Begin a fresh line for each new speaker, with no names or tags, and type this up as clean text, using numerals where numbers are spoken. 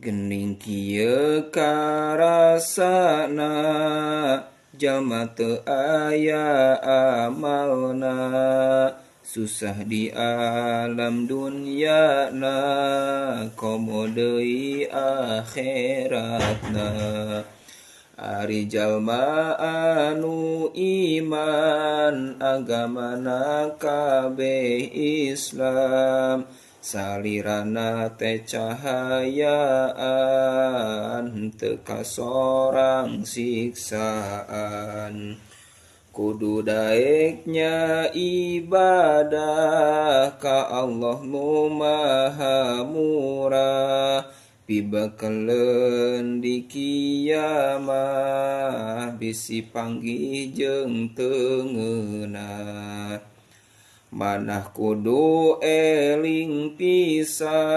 Gening kieu karasana, jalma teu aya amalna, susah di alam dunyana, komo deui akhiratna. Ari jalma anu iman, agamana kabeh Islam, salirana teh cahayaan, teu kasorang siksaan. Kudu daek nya ibadah ka Allah nu Maha Murah, pibekeleun di kiamah, bisi panggih jeung teu ngeunah. Manah kudu eling pisan.